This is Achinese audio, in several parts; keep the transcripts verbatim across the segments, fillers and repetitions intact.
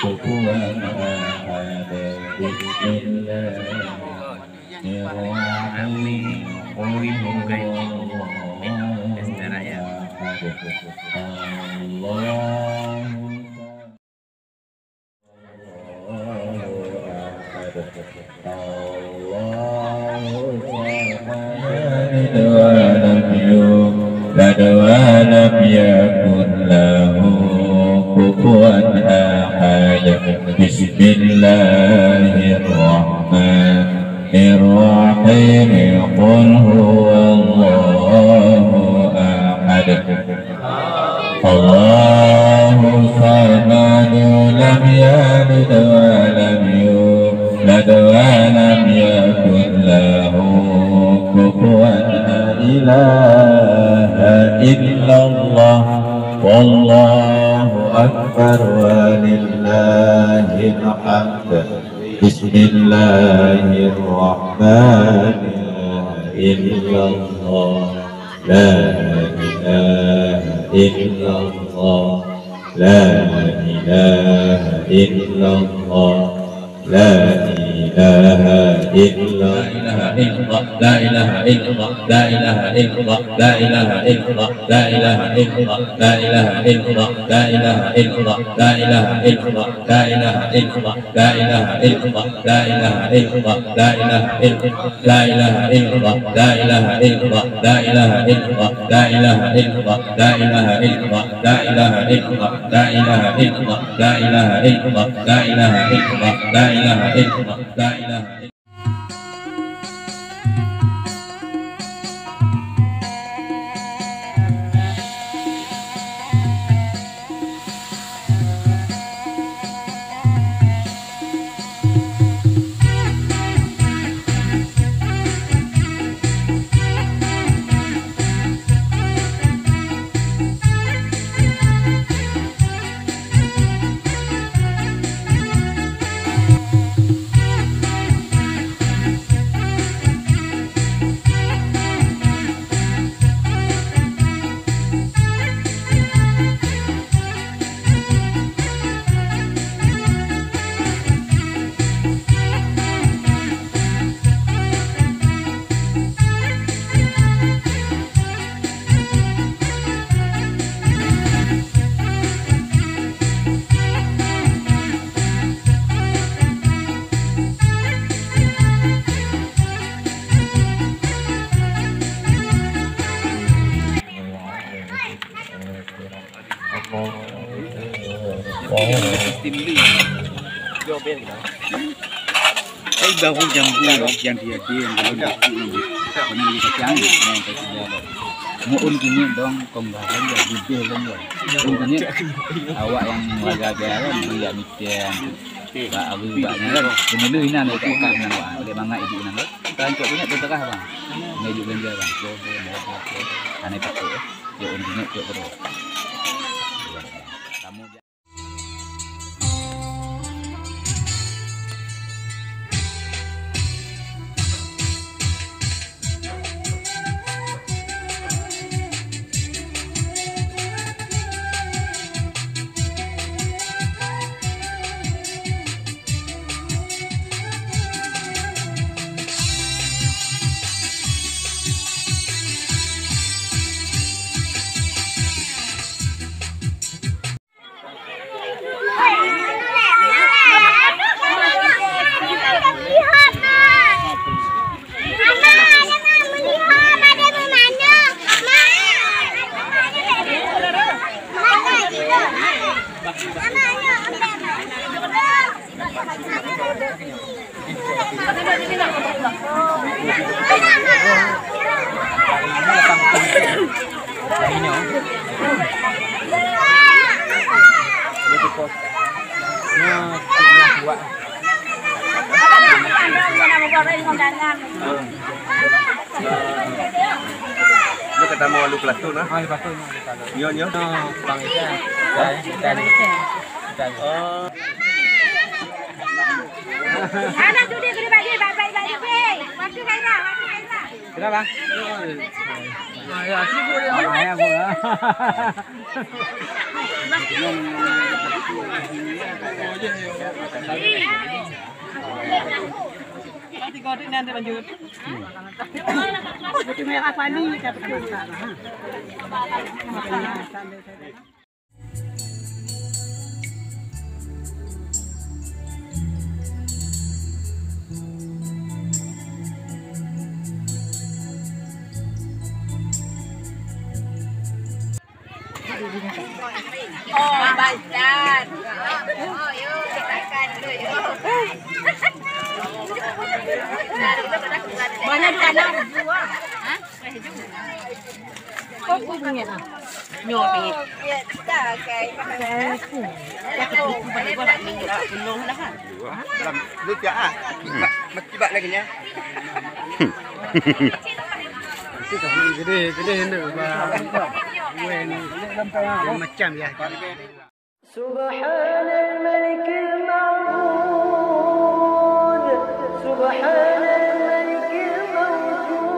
kufuwan ahad. Bismillahirrahmanirrahim. Qul huwallahu ahad. Allahu Allahu Samad. Lam yalid wa lam yulad wa lam yakun lahu kufuwan ahad. Bismillahirrahmanirrahim. Qul huwallahu ahad. Allahu Samad, lam yalid wa lam yulad wa lam yakun lahu kufuwan ahad. La ilaha illallah, wallahu akbar, walillahil hamd. Bismillahirrahmanirrahim. La ilaha illallah. La ilaha illallah. La ilaha illallah. La ilaha illallah. La ilaha illallah. La ilaha illallah. La ilaha illallah. La ilaha illallah. La ilaha illallah. La ilaha illallah. La ilaha illallah. La ilaha illallah, la ilaha illallah, la ilaha illallah, la ilaha illallah, la ilaha illallah, la ilaha illallah, la ilaha illallah, la ilaha illallah, la ilaha illallah, la ilaha illallah, la ilaha illallah, la ilaha illallah, la ilaha illallah. Eh, baru jambu yang dia dia yang belum dapat nanti. Kami lagi kacang, yang kacang. Muun kini dong kong barang ya, bibir dong ya. Muun kini awak yang warga jalan, dia mikir. Bak abu bak nyan kan. Penyuluh inan dekat kat nyan, wah, boleh mangat ibu inan kan. Tancok punya terserah bang. Ngai juk belanja bang. Tuh, tuh, tuh, tuh. Aneh takut, eh. Jok untuk nyok, jok terus. Kamu Dia kata mau lalu pelatun lah. Ah, lepas tu, nak, lepas tu. Nyo, nyo. Oh, Bang Isan. Isan. Isan. Oh. Anak tu dia kena bagi, bagi, bagi, bagi. Waktu Haira, waktu Haira. Kenapa? Ah, ya, sibuk dia. Ah, ya, boleh. Mana dua anak? Hah? Nyoe pingin. Dalam lu jak ah. Mesti bak lagi nya. Gede, gede ni, bah. Macam ya. سبحان الملك المعبود، سبحان الملك الموجود،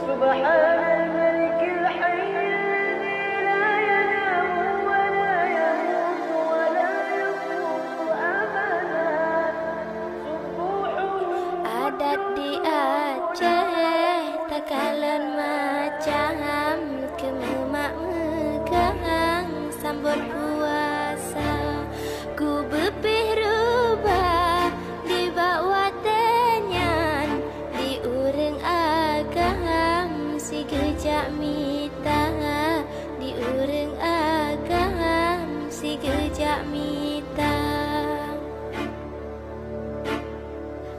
سبحان الملك الحي الذي لا ينام ولا يموت ولا يموت أبدا. Adat di Aceh takalon macam, keu meumak meugang sambot puasa. Kubeupih rubah di bak watée nyan, di ureuëng agam sigeujak mita, di ureuëng agam sigeujak mita.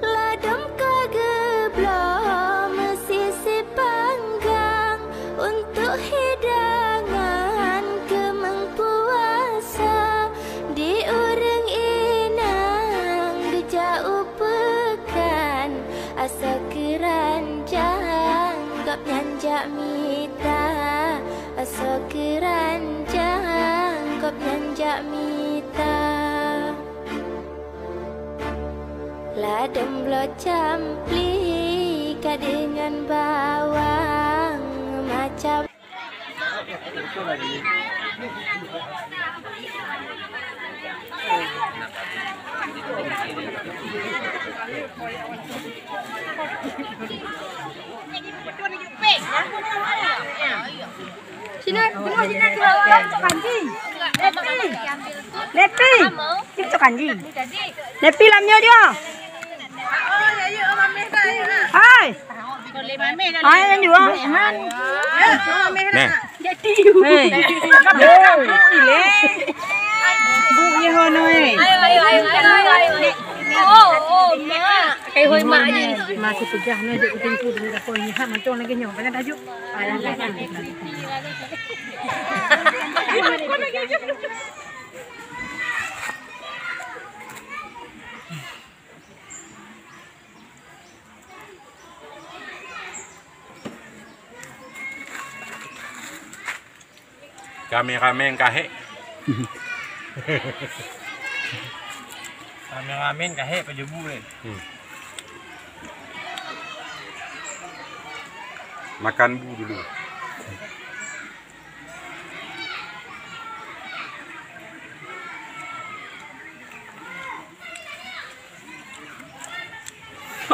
Ladom ka geubloe meusisi panggang, untuk hidangan keumeung puasa, di ureuëng inong geujak u peukan, asoe keuranjang gobnyan jak mita, asoe keuranjang gobnyan jak mita. Ladom bloe campli ka deungon bawang macam. Sini, tengok sini, tengok, tengok, tengok, Panji. Nepi. Nepi. Cok Panji. Nepi lam nyoe dia. Hai. Hai, yang dua. Nah. Hei. Bu, ye ho noi. Ayo, ayo, ayo, ayo, ayo, ayo. Oh, oh, mak. Kai hoi mak ni. Mak si peugah na jok kutingku dengan apa ini ha mantong lagi nyoe. Banyak tajuk. Kameramen kahek. Kameramen kahek pajobu eh. Hmm. Makan bu dulu.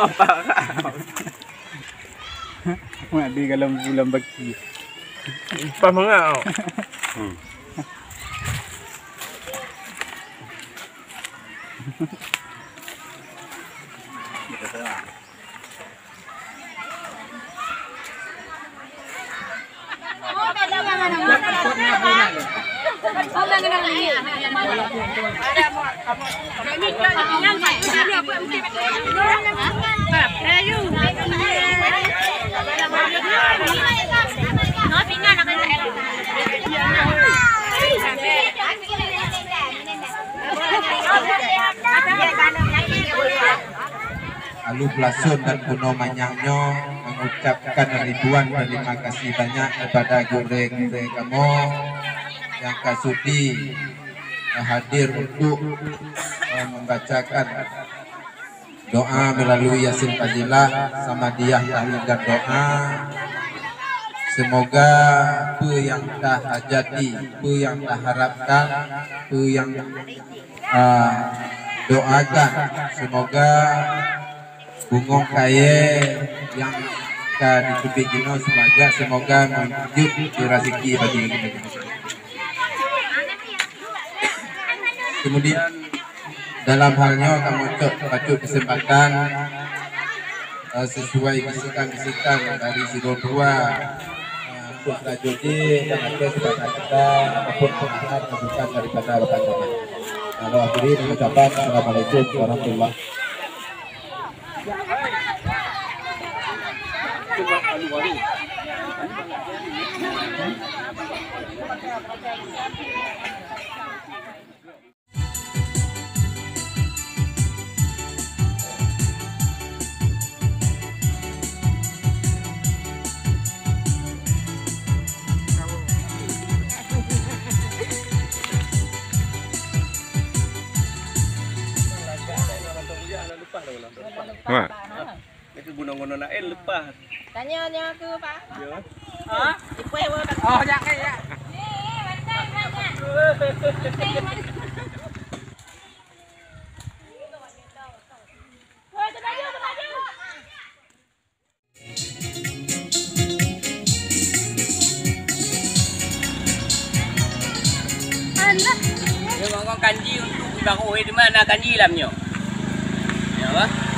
Apa? Mak di dalam bulan baki. Pas mangap. Hmm. Alu Pelason dan Punoe Manyang nyoe mengucapkan ribuan terima kasih banyak kepada gurée-gurée kamoe nyang ka sudi hadir untuk, eh, membacakan doa melalui Yasin Fadilah, Samadiyah, Tahlil dan doa. Semoga peue nyang tahajati, peue nyang taharapkan, peue nyang, ah, doakan, semoga bungong kayèe nyang ka jiteubiet jinoe semoga, semoga meujeuet keu raseuki bagi geutanyoe. Kemudian dalam hal nyoe kamoe cok pacok keuseumpatan, eh, sesuai bisikan-bisikan dari sidroe dua, eh, untuk rajoe dan ada sepakat kita ataupun pengarahan masukan daripada Bapak Camat. Kalau akhiri mengucapkan assalamualaikum warahmatullahi. Ha. Itu gunung-gunung lain lepas. Tanya nya ke, Pak? Ya. Ha? Ipoh wa. Oh, jak ke, jak. Nyoe kanji untuk ibaroh, eh, di mana kanji lam nyoe? Ya, apa?